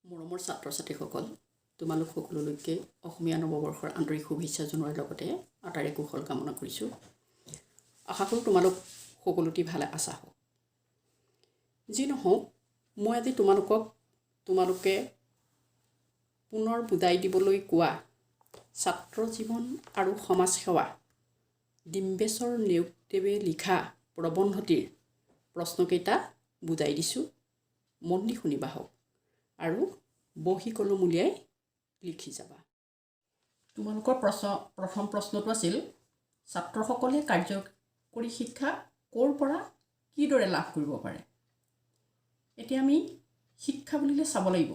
মৰমৰ ছাত্ৰ ছাত্ৰীসকল, তোমালোক সকলোলৈকে অসমীয়া নৱবৰ্ষৰ আন্তৰিক শুভেচ্ছা জনোৱাৰ লগতে আটাইৰে কুশল কামনা কৰিছোঁ। আশা কৰোঁ তোমালোক সকলোটি ভালে আছা হওক। যি নহওক, মই আজি তোমালোকক তোমালোকে পুনৰ বুজাই দিবলৈ কোৱা ছাত্ৰ জীৱন আৰু সমাজসেৱা, ডিম্বেশ্বৰ নেওগদেৱে লিখা প্ৰবন্ধটিৰ প্ৰশ্নকেইটা বুজাই দিছোঁ। মন দি শুনিবা হওক আৰু বহী কলম উলিয়াই লিখি যাবা। তোমালোকৰ প্ৰশ্ন, প্ৰথম প্ৰশ্নটো আছিল, ছাত্ৰসকলে কাৰ্যকৰী শিক্ষা ক'ৰ পৰা কিদৰে লাভ কৰিব পাৰে? এতিয়া আমি শিক্ষা বুলিলে চাব লাগিব,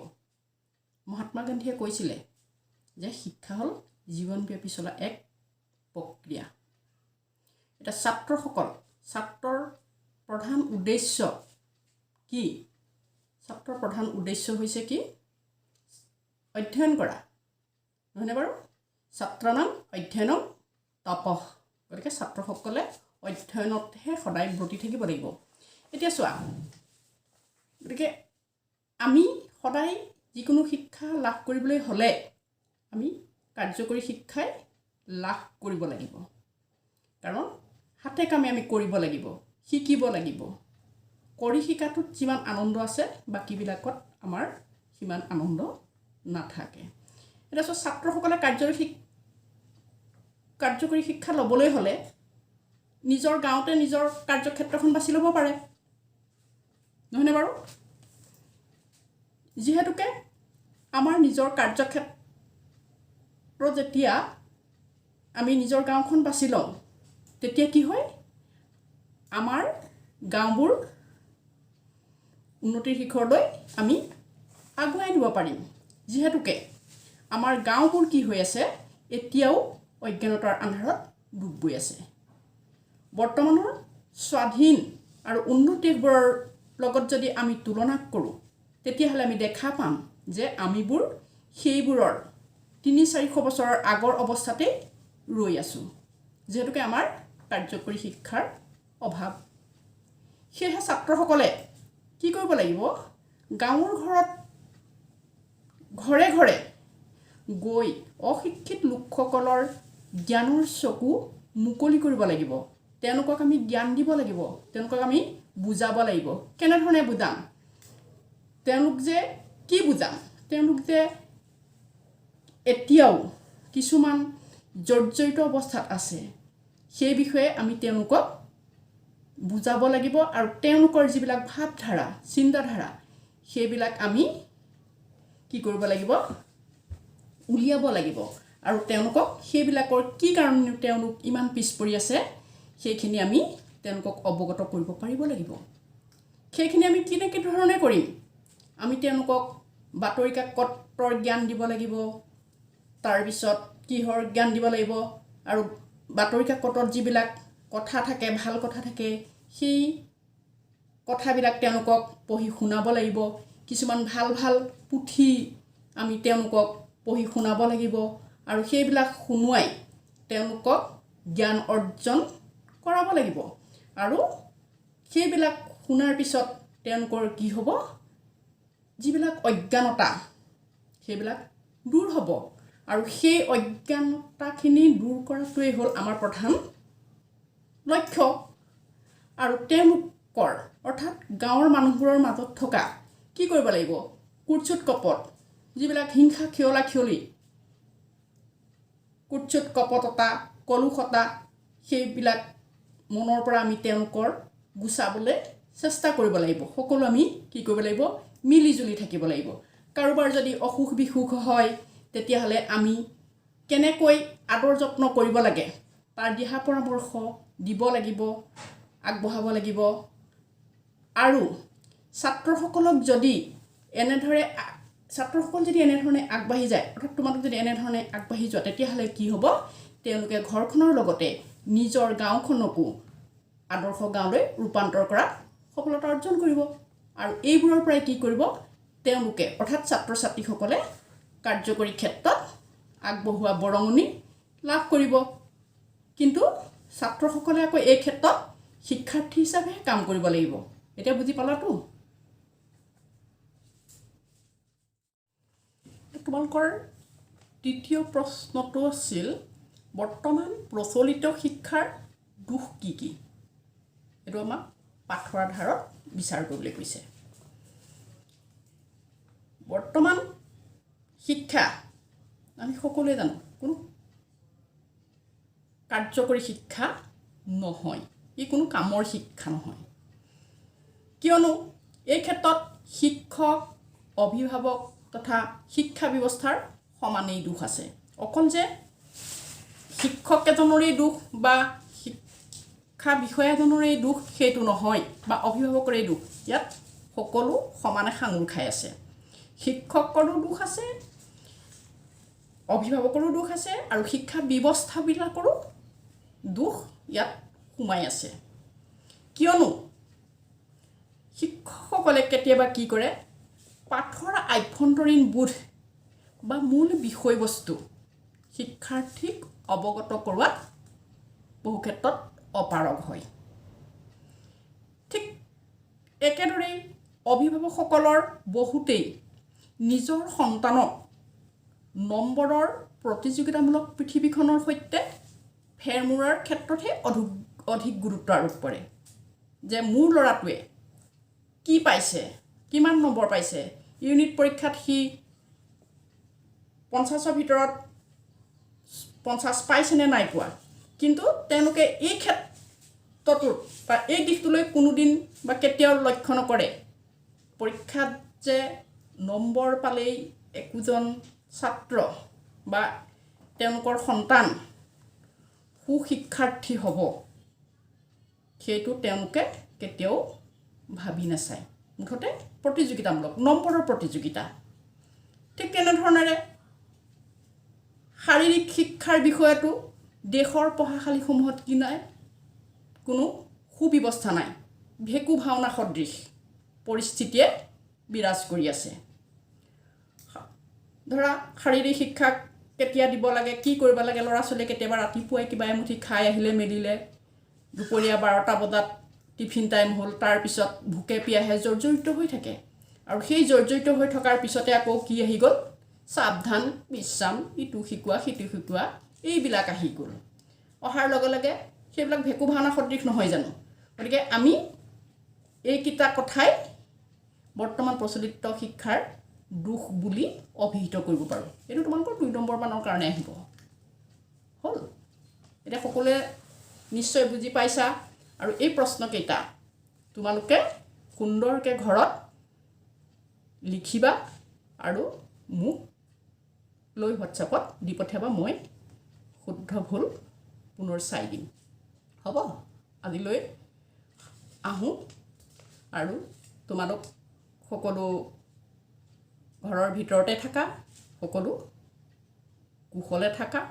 মহাত্মা গান্ধীয়ে কৈছিলে যে শিক্ষা হ'ল জীৱনব্যাপী চলা এক প্ৰক্ৰিয়া। এতিয়া ছাত্ৰসকল, ছাত্ৰৰ প্ৰধান উদ্দেশ্য কি? ছাত্ৰৰ প্ৰধান উদ্দেশ্য হৈছে কি? অধ্যয়ন কৰা, নহয়নে বাৰু? ছাত্ৰাণাম অধ্যয়নম তপঃ। গতিকে ছাত্ৰসকলে অধ্যয়নতহে সদায় ব্ৰতী থাকিব লাগিব। এতিয়া চোৱা, গতিকে আমি সদায় যিকোনো শিক্ষা লাভ কৰিবলৈ হ'লে আমি কাৰ্যকৰী শিক্ষাই লাভ কৰিব লাগিব। কাৰণ হাতে কামে আমি কৰিব লাগিব, শিকিব লাগিব। কৰি শিকাটোত যিমান আনন্দ আছে, বাকীবিলাকত আমাৰ সিমান আনন্দ নাথাকে। এতিয়া চোৱা, ছাত্ৰসকলে কাৰ্যকৰী শিক্ষা ল'বলৈ হ'লে নিজৰ গাঁৱতে নিজৰ কাৰ্যক্ষেত্ৰখন বাছি ল'ব পাৰে, নহয়নে বাৰু? যিহেতুকে আমাৰ নিজৰ কাৰ্যক্ষেত্ৰ যেতিয়া আমি নিজৰ গাঁওখন বাছি লওঁ, তেতিয়া কি হয়? আমাৰ গাঁওবোৰ উন্নতিৰ শিখৰলৈ আমি আগুৱাই নিব পাৰিম। যিহেতুকে আমাৰ গাঁওবোৰ কি হৈ আছে? এতিয়াও অজ্ঞানতাৰ আন্ধাৰত ডুব গৈ আছে। বৰ্তমানৰ স্বাধীন আৰু উন্নত দেশবোৰৰ লগত যদি আমি তুলনা কৰোঁ, তেতিয়াহ'লে আমি দেখা পাম যে আমিবোৰ সেইবোৰৰ 300-400 বছৰৰ আগৰ অৱস্থাতেই ৰৈ আছোঁ, যিহেতুকে আমাৰ কাৰ্যকৰী শিক্ষাৰ অভাৱ। সেয়েহে ছাত্ৰসকলে কি কৰিব লাগিব? গাঁৱৰ ঘৰত ঘৰে ঘৰে গৈ অশিক্ষিত লোকসকলৰ জ্ঞানৰ চকু মুকলি কৰিব লাগিব। তেওঁলোকক আমি জ্ঞান দিব লাগিব, তেওঁলোকক আমি বুজাব লাগিব। কেনেধৰণে বুজাম তেওঁলোক যে কি বুজাম? তেওঁলোক যে এতিয়াও কিছুমান জৰ্জৰিত অৱস্থাত আছে, সেই বিষয়ে আমি তেওঁলোকক বুজাব লাগিব আৰু তেওঁলোকৰ যিবিলাক ভাৱধাৰা, চিন্তাধাৰা, সেইবিলাক আমি কি কৰিব লাগিব? উলিয়াব লাগিব আৰু তেওঁলোকক সেইবিলাকৰ কি কাৰণে তেওঁলোক ইমান পিছ পৰি আছে, সেইখিনি আমি তেওঁলোকক অৱগত কৰিব পাৰিব লাগিব। সেইখিনি আমি কেনেকৈ ধৰণে কৰিম? আমি তেওঁলোকক বাতৰি কাকতৰ জ্ঞান দিব লাগিব। তাৰপিছত কিহৰ জ্ঞান দিব লাগিব? আৰু বাতৰি কাকতত যিবিলাক কথা থাকে, ভাল কথা থাকে, সেই কথাবিলাক তেওঁলোকক পঢ়ি শুনাব লাগিব। কিছুমান ভাল ভাল পুথি আমি তেওঁলোকক পঢ়ি শুনাব লাগিব আৰু সেইবিলাক শুনোৱাই তেওঁলোকক জ্ঞান অৰ্জন কৰাব লাগিব। আৰু সেইবিলাক শুনাৰ পিছত তেওঁলোকৰ কি হ'ব? যিবিলাক অজ্ঞানতা, সেইবিলাক দূৰ হ'ব। আৰু সেই অজ্ঞানতাখিনি দূৰ কৰাটোৱেই হ'ল আমাৰ প্ৰধান লক্ষ্য। আৰু তেওঁলোকৰ, অৰ্থাৎ গাঁৱৰ মানুহবোৰৰ মাজত থকা কি কৰিব লাগিব? কুৎসিত কপট, যিবিলাক হিংসা, খিয়লা খিয়লি, কুৎসিত কপটতা, কলুষতা, সেইবিলাক মনৰ পৰা আমি তেওঁলোকৰ গুচাবলৈ চেষ্টা কৰিব লাগিব। সকলো আমি কি কৰিব লাগিব? মিলি জুলি থাকিব লাগিব। কাৰোবাৰ যদি অসুখ বিসুখ হয়, তেতিয়াহ'লে আমি কেনেকৈ আদৰ যত্ন কৰিব লাগে, তাৰ দিহা পৰামৰ্শ দিব লাগিব, আগবঢ়াব লাগিব। আৰু ছাত্ৰসকলক যদি এনেদৰে, ছাত্ৰসকল যদি এনেধৰণে আগবাঢ়ি যায়, অৰ্থাৎ তোমালোক যদি এনেধৰণে আগবাঢ়ি যোৱা, তেতিয়াহ'লে কি হ'ব? তেওঁলোকে ঘৰখনৰ লগতে নিজৰ গাঁওখনকো আদৰ্শ গাঁৱলৈ ৰূপান্তৰ কৰাত সফলতা অৰ্জন কৰিব। আৰু এইবোৰৰ পৰাই কি কৰিব তেওঁলোকে, অৰ্থাৎ ছাত্ৰ ছাত্ৰীসকলে কাৰ্যকৰী ক্ষেত্ৰত আগবঢ়োৱা বৰঙণি লাভ কৰিব। কিন্তু ছাত্ৰসকলে আকৌ এই ক্ষেত্ৰত শিক্ষাৰ্থী হিচাপেহে কাম কৰিব লাগিব। এতিয়া বুজি পালাতো? তোমালোকৰ তৃতীয় প্ৰশ্নটো আছিল, বৰ্তমান প্ৰচলিত শিক্ষাৰ দোষ কি কি? এইটো আমাক পাঠৰ আধাৰত বিচাৰ কৰিবলৈ কৈছে। বৰ্তমান শিক্ষা আমি সকলোৱে জানো, কোনো কাৰ্যকৰী শিক্ষা নহয়, ই কোনো কামৰ শিক্ষা নহয়। কিয়নো এই ক্ষেত্ৰত শিক্ষক, অভিভাৱক তথা শিক্ষা ব্যৱস্থাৰ সমানেই দোষ আছে। অকল যে শিক্ষক এজনৰেই দোষ বা শিক্ষা বিষয়াজনৰেই দোষ সেইটো নহয়, বা অভিভাৱকৰেই দোষ, ইয়াত সকলো সমানে সাঙুৰ খাই আছে। শিক্ষকৰো দোষ আছে, অভিভাৱকৰো দোষ আছে আৰু শিক্ষা ব্যৱস্থাবিলাকৰো দোষ ইয়াত সোমাই আছে। কিয়নো শিক্ষকসকলে কেতিয়াবা কি কৰে, পাঠৰ আভ্যন্তৰীণ বোধ বা মূল বিষয়বস্তু শিক্ষাৰ্থীক অৱগত কৰোৱাত বহু ক্ষেত্ৰত অপাৰগ হয়। ঠিক একেদৰেই অভিভাৱকসকলৰ বহুতেই নিজৰ সন্তানক নম্বৰৰ প্ৰতিযোগিতামূলক পৃথিৱীখনৰ সৈতে ফেৰ মৰাৰ ক্ষেত্ৰতহে অধিক গুৰুত্ব আৰোপ কৰে, যে মোৰ ল'ৰাটোৱে কি পাইছে, কিমান নম্বৰ পাইছে, ইউনিট পৰীক্ষাত সি 50ৰ ভিতৰত 50 পাইছেনে নাই পোৱা। কিন্তু তেওঁলোকে এই ক্ষেত্ৰটোত বা এই দিশটোলৈ কোনোদিন বা কেতিয়াও লক্ষ্য নকৰে। পৰীক্ষাত যে নম্বৰ পালেই একোজন ছাত্ৰ বা তেওঁলোকৰ সন্তান সুশিক্ষাৰ্থী হ'ব, সেইটো তেওঁলোকে কেতিয়াও ভাবি নাচায়। মুঠতে প্ৰতিযোগিতামূলক নম্বৰৰ প্ৰতিযোগিতা। ঠিক তেনেধৰণেৰে শাৰীৰিক শিক্ষাৰ বিষয়তো দেশৰ পঢ়াশালীসমূহত কি নাই, কোনো সুব্যৱস্থা নাই। ভেকু ভাওনা সদৃশ পৰিস্থিতিয়ে বিৰাজ কৰি আছে। ধৰা, শাৰীৰিক শিক্ষাক কেতিয়া দিব লাগে, কি কৰিব লাগে, ল'ৰা ছোৱালীয়ে কেতিয়াবা ৰাতিপুৱাই কিবা এমুঠি খাই আহিলে মেলিলে, দুপৰীয়া 12টা বজাত টিফিন টাইম হ'ল, তাৰপিছত ভোকে পিয়াহে জৰ্জৰিত হৈ থাকে। আৰু সেই জৰ্জৰিত হৈ থকাৰ পিছতে আকৌ কি আহি গ'ল? সাৱধান, বিশ্ৰাম, ইটো শিকোৱা, সিটো শিকোৱা, এইবিলাক আহি গ'ল। অহাৰ লগে লগে সেইবিলাক ভেকু ভাওনা সদৃশ নহয় জানো? গতিকে আমি এইকেইটা কথাই বৰ্তমান প্ৰচলিত শিক্ষাৰ দোষ বুলি অভিহিত কৰিব পাৰোঁ। এইটো তোমালোকৰ 2 নম্বৰ মানৰ কাৰণে আহিব। হ'ল, এতিয়া সকলোৱে নিশ্চয় বুজি পাইছা। আৰু এই প্ৰশ্নকেইটা তোমালোকে সুন্দৰকৈ ঘৰত লিখিবা আৰু মোক লৈ হোৱাটছএপত দি পঠিয়াবা। মই শুদ্ধ ভুল পুনৰ চাই দিম। হ'ব, আজিলৈ আহোঁ। আৰু তোমালোক সকলো ঘৰৰ ভিতৰতে থাকা, সকলো কুশলে থাকা।